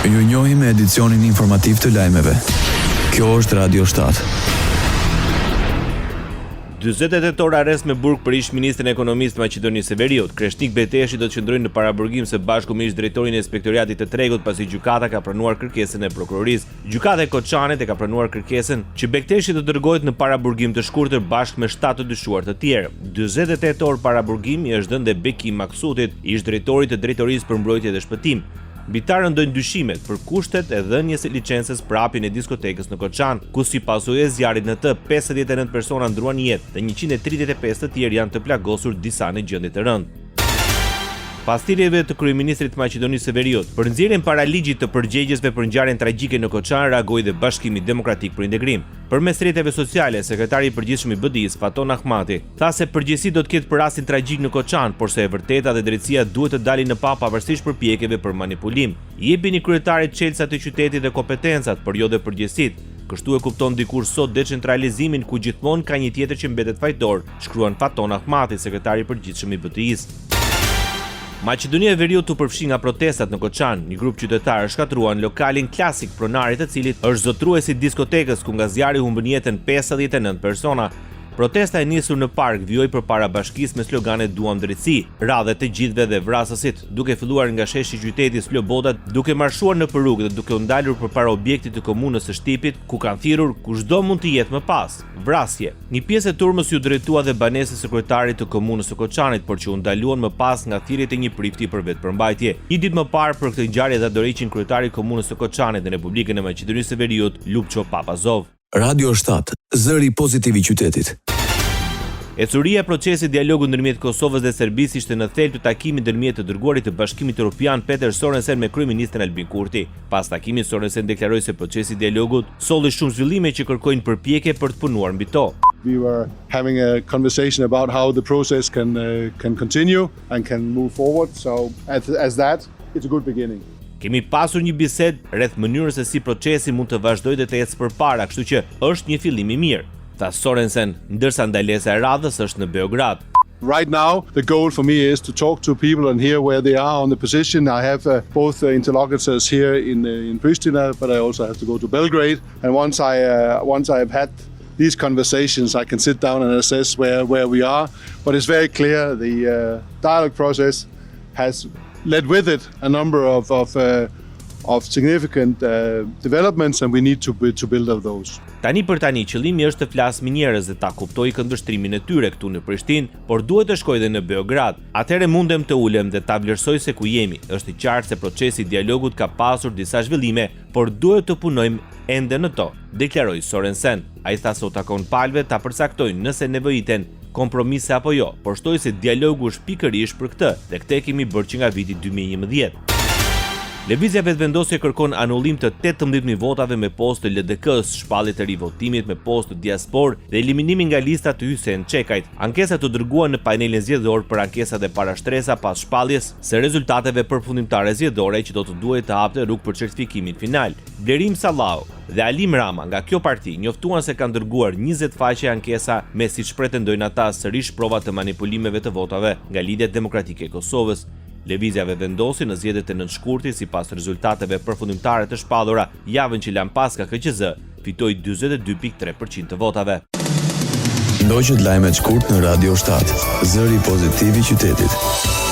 Ju njohim me edicionin informativ të lajmeve. Kjo është Radio 7. 48 orë arrest me burg për ish-ministrin e Ekonomisë të Maqedonisë së Veriut. Kreshnik Bekteshi do të qëndrojë në paraburgim së bashku me ish-drejtorin e Inspektoriatit të Tregut pasi gjykata ka pranuar kërkesën e prokurorisë. Gjykata e Koçanit e ka pranuar kërkesën që Bekteshi të dërgohet në paraburgim të shkurtër bashkë me 7 të dyshuar të tjerë. 48 orë paraburgim i është dhënë dhe Bekim Maksutit, ish-drejtorit të Drejtorisë për Mbrojtje dhe Shpëtim. Mbi ta rëndojnë dyshimet për kushtet e dhënies së licencës për hapjen e diskotekës në Koçan, ku si pasojë e zjarrit në të 59 persona ndërruan jetë dhe 135 të tjerë janë të plagosur disa në gjendje të rëndë. Pas thirrjeve të kryeministrit të Maqedonisë së Veriut, për nxjerrjen para ligjit të përgjegjësve për ngjarjen tragjike në Koçan reagoi dhe Bashkimi Demokratik për Integrim. Përmes rrjeteve sociale, sekretari i përgjithshëm i BDI-së, Faton Ahmati, tha se përgjegjësi do të ketë për rastin tragjik në Koçan, por se e vërteta dhe drejtësia duhet të dalin në pah pavarësisht përpjekjeve për manipulim. Jepini kryetarit çelësat e qytetit dhe kompetencat, por jo dhe përgjegjësitë. Kështu e kupton dikush sot decentralizimin ku gjithmonë ka një tjetër që mbetet fajtor, shkruan Faton Ahmati, sekretari i përgjithshëm i BDI-së. Maqedonia e Veriut u përfshi nga protestat në Koçan. Një grup qytetarësh shkatërruan lokalin klasik, pronari i të cilit është zotëruesi i diskotekës ku nga zjarri humbën jetën 59 persona. Protesta e nisur në park vijoi përpara bashkisë me slogane Duam drejtësi, radhë e të gjithëve dhe vrasësit, duke filluar nga sheshi i qytetit Sloboda, duke marshuar nëpër rrugë dhe duke u ndalur përpara objektit të komunës së Shtipit, ku kanë thirrur kushdo mund të jetë më pas. Vrasje. Një pjesë e turmës iu drejtua dhe banesës së kryetarit të komunës së Koçanit, por që u ndaluan më pas nga thirrjet e një prifti për vetëpërmbajtje. Një ditë më parë për këtë ngjarje dha dorëheqjen kryetari i komunës së Koçanit në Republikën e Maqedonisë së Veriut, Lupço Papazov. Radio 7, zëri pozitiv i qytetit. Ecuria e procesit të dialogut ndërmjet Kosovës dhe Serbisë ishte në thelb të takimit ndërmjet të dërguarit të Bashkimit Evropian Peter Sorensen me kryeministrin Albin Kurti. Pas takimit Sorensen deklaroi se procesi i dialogut solli shumë zhvillime që kërkojnë përpjekje për të punuar mbi to. We were having a conversation about how the process can uh, can continue and can move forward. So as, as that, it's a good beginning. Kemi pasur një bisedë rreth mënyrës se si procesi mund të vazhdojë dhe të ecë përpara, kështu që është një fillim i mirë, tha Sorensen, ndërsa ndalesa e radhës është në Beograd. Right now, the goal for me is to talk to people and hear where they are on the position. I have uh, both uh, interlocutors here in uh, in Pristina, but I also have to go to Belgrade. And once I uh, once I have had these conversations, I can sit down and assess where, where we are. But it's very clear the uh, dialogue process has led with it a number of of, uh, of significant uh, developments, and we need to to build on those. Tani për tani, qëllimi është të flas me njerëz dhe ta kuptoj këndvështrimin e tyre këtu në Prishtinë, por duhet të shkoj edhe në Beograd. Atëherë mundem të ulem dhe ta vlerësoj se ku jemi. Është i qartë se procesi i dialogut ka pasur disa zhvillime, por duhet të punojmë ende në to, deklaroi Sorensen. Ai tha se u takon palëve ta përcaktojnë nëse nevojiten kompromise apo jo, por shtoi se dialogu është pikërisht për këtë dhe këtë e kemi bërë që nga viti 2011. Lëvizja Vetëvendosje kërkon anullim të 18.000 votave me postë të LDK-s, shpallje të rivotimit me postë të diasporë dhe eliminimin nga lista të Hysen Çekajt. Ankesat u dërguan në panelin zgjedhor për ankesa dhe parashtresa pas shpalljes së rezultateve përfundimtare zgjedhore që do të duhej të hapte rrugë për certifikimin final. Blerim Sallahu dhe Alim Rama nga kjo parti njoftuan se kanë dërguar 20 faqe ankesa me siç pretendojnë ata sërish prova të manipulimeve të votave nga Lidhja Demokratike e Kosovës. Lëvizja Vetëvendosje në zgjedhjet e 9 shkurtit sipas rezultateve përfundimtare të shpallura javën që lamë pas nga KQZ, fitoi 42.3% të votave. Ndoqët lajmet shkurt në Radio 7, zëri pozitiv i qytetit.